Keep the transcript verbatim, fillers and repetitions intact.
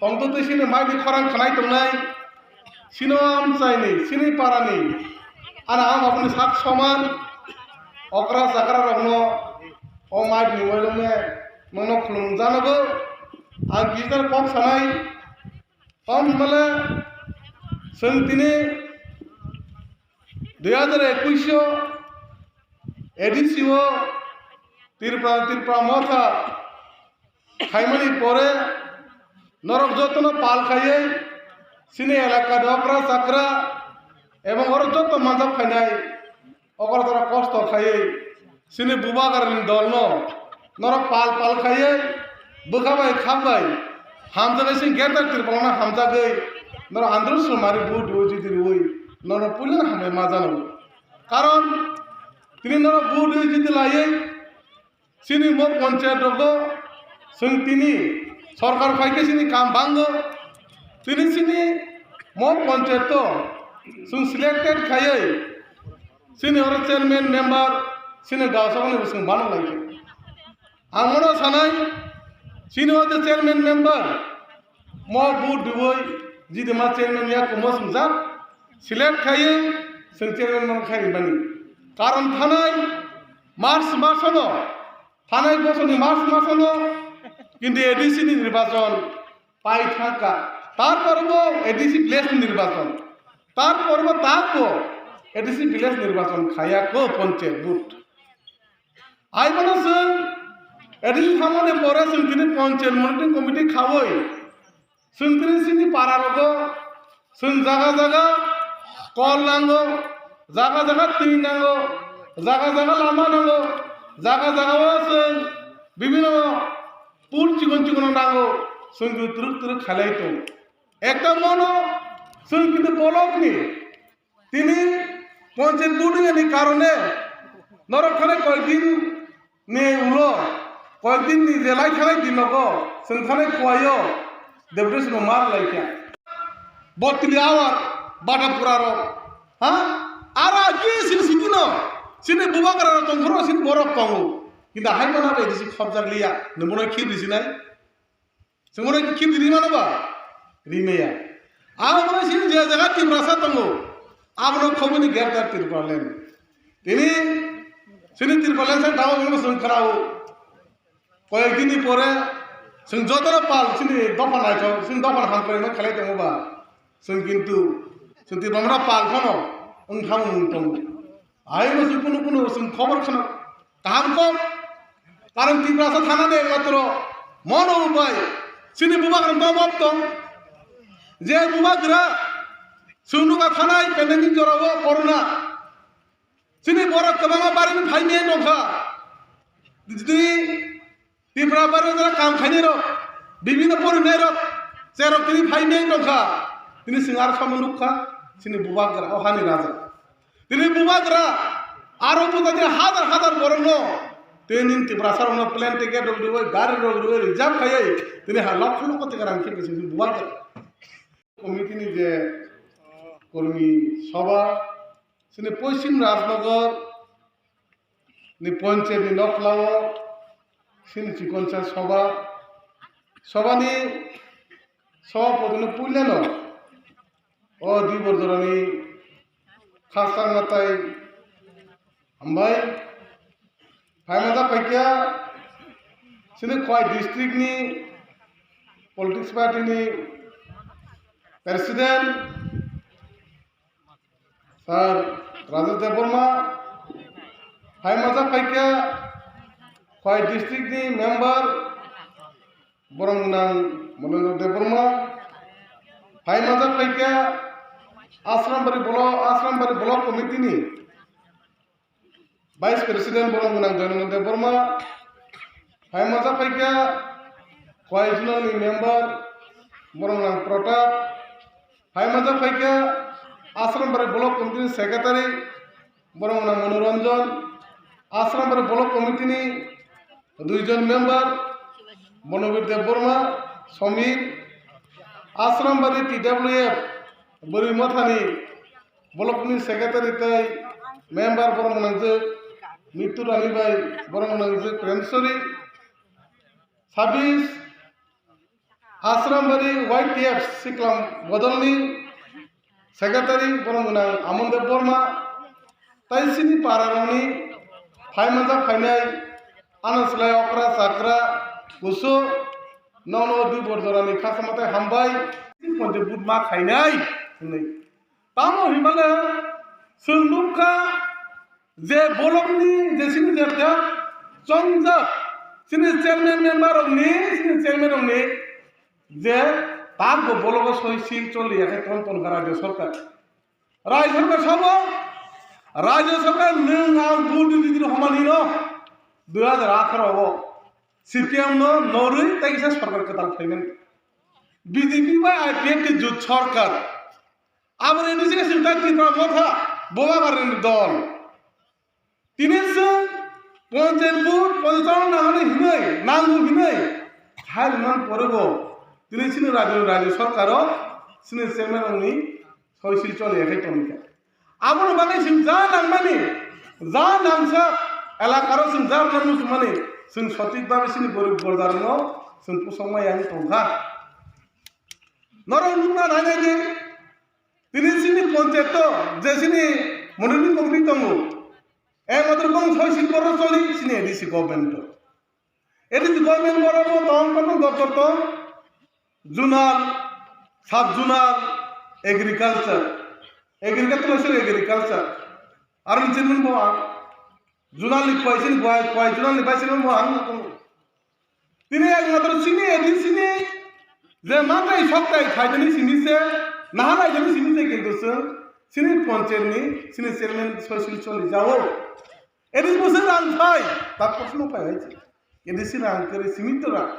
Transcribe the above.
Tongtwtwi chini maini khorang khnai tongnai, chini amchaini, chini parani, ani ama bapani sak soman okra chakra rokno o maini uailokne nokno khulumjanogo. Ang digital kok sanai, tong hwnmale chwng tini dui hazar ekush o A D C o Tripura, Tripura Motha khaimani pore norok jotono pal khaiwi chini elakani okra chakra ebong oro joto manjak khainai okra chakra kosto khaiwi chini bubagrani dolno norok pal pal khaiwi bwkha bai kham bai hamjagwi chini Greater Tripura no hamjagwi norok andro sumari vote riwi jiti riwi norok puilano hambai ma jano. Karon tini norok vote riwi jiti laiwi chini mo panchayat rogo chwng tini sorkar phaikhe chini kam bango. Tini chini mo panchayat o chwng selected khaiwi chini oro chairman member chini gaosakni bo chwng bano laikha. Ang mono sanai chini o je chairman member mo vote riwi jiti ma chairman ya kumo swngjak select khaiwi chwng chairman no khai rimani. Karon thanai March masano, thanai bosorni March masano kintu A D C ni nirbachon pai thangkha. Tarpore bo A D C village ni nirbachon, tarpore bo takbo A D C village nirbachon khaya ko panchayat vote. Ai bono chwng A D C thamani pore chwng tini panchayat monitoring committee khawi chwng tini chini para rogo chwng jaga jaga kol nango, jaga jaga twi nango, jaga jaga lama nango, jaga jaga o chwng bibino pool chikon chikon nango, chwng twrwk twrwk khalai tongo. Ekta mono chwng kintu bolokni tini panchayat budingani karone norok thani koyekdin ni ulo koyekdin ni je lai thanai din nogo chwng thani khuaio deputation no mar laikha. Botili awar bata pura rok ha ara ki sin sitino sini bubagra rok tongkhoro sin borok tongo kintu hai mana bai disi khobjak liya nungbono khib disinai. Chwng bono khibidi ri mano ba? Ri maya. Ang bono sini je jaga Tiprasa tongo, abono khobini Greater Tipraland. Tini sini Tipraland sa dawa bono chwng kharao. Koyek dini pore chwng jotono pal sini dopha naithok, sini dopha hamkrai ma khalai tongo ba? Chwng kintu chwng Tiprasa pal phano wng thang wng tongo. Aino se kunu kunu se khobor khna kaham kok. Karon Tiprasa thana de matro mono upai. Sini bubagra to bab tong. Je bubagra sunuka thanai pandemic jorao corona. Sini borok kwbangma barini phaimai nongkha. Jodi Tipra barajara kam khainai rok, bibino porinai rok, cherok tini phaimai tongkha, tini chwng aro samung nukha, chini bubagra, o hani raja. Tini bubagra, aro bubagra hazar hazar borokno, tini Tiprasa rokno plane ticket rok riwi, gari rok riwi, reserve khaiwi, tini ha lokho lokho ticket rang khe tini bubagra. Committee ni je kormi sabha, chini Poschim Rajnagar, ni panchayat ni nokhlao sini chikonsa soba, sobani sobapotino puilano o dui bordorani khasang natai hambai. Phaimajak paikha sini Khowai district ni politics party ni president Sir Rajesh Debbarma, phaimajak paikha Khowai district ni member borok nang Monendra Debbarma, phaimajak paikha Asrambari block, Asrambari block committee ni Vice President borok gwnang Dayananda Debbarma, phaimajak paikha Khowai Zonal ni member borok gwnang Pratap, phaimajak paikha Asrambari Block Committee ni Secretary borok gwnang Manoranjan, Asrambari Block Committee ni duijon member Bonobir Debbarma, Somir, Asrambari T W F Bwrwi Mothani Block ni secretary tei member borok gwnangjwk Mittu Rani bai borok gwnangjwk Premsori, sabis Asrambari Y T F Siklam Bodolni Secretary borok gwnang Amon Deb Borma, tai chini para rokni phai manjak phainai, ano slai okra chakra kusu, nono dui bor jorani khasama tai hambai, ponte but ma khainai hinwi. Tamo hinmale chwng nukha je bolongni je chini je chongjak chini chairman member rokni, chini chairman rokni je tak bo bologo soi sil choli ya khe ton ton kha rajya sarkar. Rajya sarkar sabo, rajya sarkar nwng ang vote di di homani no dui hajar atharo o C P M no norwi tei kisa sarkar kwtal phaimani. B J P bai I P F ni jut sarkar. Aboni bisi sing tak Tipra Motha, Boba Barni dol. Tini se ponchayat bur, ponchayat nango hinoi, nango hinoi. Hai man pore bo. Tini sini rajyo, rajyo sarkar o, sini chairman rokni soi sil choli ya khai tongkha. Aboni bagwi sing ja nangmani, ja nangsa, elakaro sing ja nang musumani, sing sotik babe sini gorib gordarno, sing pusongma yang tongkha. Norok nukna nainai di, tini chini ponchayat to, je chini monitoni committee tongo, ekmatro bong soi sil borok choli chini A D C government to. A D C government borok bo tong, tong, tong, doptor tong, zonal, sub zonal, agriculture, agriculture, agriculture, aro ni chairman bo ang, zonal ni poison, poison zonal ni vice chairman bo ang. Tini ekmatro chini A D C ni je mantai soktai khaidani simi se, naha laidani simi se kintu chwng chini ponchayat ni chini chairman soi sil choli jao. A D C bo se rang thai, tak proshno pai hai se. A D C rang kere simi to rang.